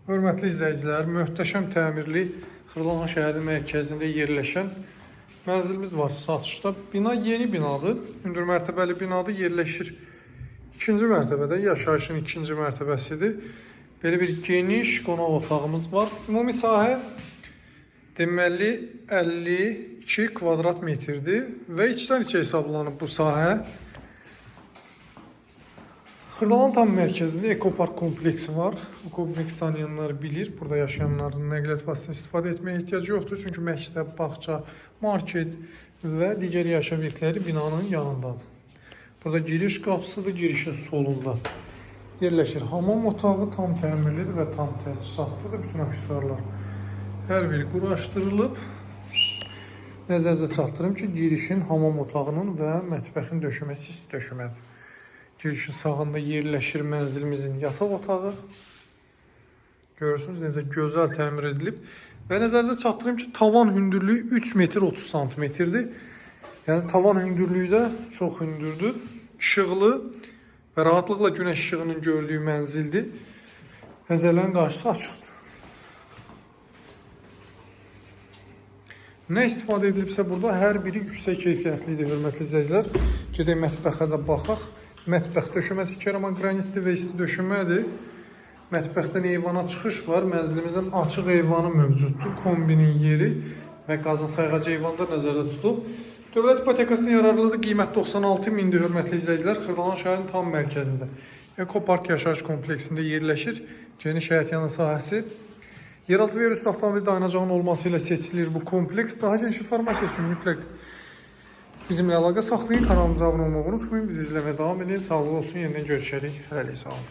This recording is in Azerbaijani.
Hörmətli izləyicilər, möhtəşəm təmirli Xırdalan şəhərinin mərkəzində yerləşən mənzilimiz var satışda. Bina yeni binadır. Hündür mərtəbəli binadır, yerləşir ikinci mərtəbədə, yaşayışın ikinci mərtəbəsidir. Belə bir geniş qonaq otağımız var. Ümumi sahə deməli 52 kvadrat metrdir və içdən içə hesablanıb bu sahə. Xırdalan tam mərkəzində Ekopark kompleksi var. Bu kompleks tanıyanlar bilir. Burada yaşayanların nəqliyyat vasitəsindən istifadə etməyə ehtiyacı yoxdur. Çünki məktəb, bağça, market və digər yaşayış obyektləri binanın yanındadır. Burada giriş qapısıdır, girişin solunda yerləşir. Hamam otağı tam təmirlidir və tam təchizatlıdır. Bütün aksesuarlar hər biri quraşdırılıb. Nəzərinizə çatdırım ki, girişin hamam otağının və mətbəxin döşəməsi isti döşəmədir. Girişin sağında yerləşir mənzilimizin yataq otağı. Görürsünüz necə gözəl təmir edilib. Və nəzərinizə çatdırım ki, tavan hündürlüyü 3 metr 30 santimetrdir. Yəni tavan hündürlüyü də çox hündürdür. İşıqlı və rahatlıqla günəş işığının gördüyü mənzildir. Pəncərələrin qarşısı açıqdır. Nə istifadə edilibsə burada hər biri yüksək keyfiyyətlidir, hörmətli izləyicilər. Gedək mətbəxə də baxaq. Mətbəx döşəməsi keraman qranitli və isti döşəmədir. Mətbəxdən eyvana çıxış var. Mənzilimizin açıq eyvanı mövcuddur. Kombinin yeri və qazın sayğacı eyvanda nəzərdə tutulub. Dövlət ipotekasının yararlıdır. Qiymət 96 mindir, hörmətli izləyicilər. Xırdalan şəhərinin tam mərkəzində. Ekopark yaşayış kompleksində yerləşir. Geniş həyətyanı sahəsi. Yeraltı və yerüstü avtomobil dayanacağının olması ilə seçilir bu kompleks. Daha geniş informasiya üçün mütləq bizimlə əlaqə saxlayın. Kanalımıza abunə olmağı unutmayın. Bizi izləməyə davam edin. Sağlıq olsun. Yenidən görüşərik. Hələlik sağ olun.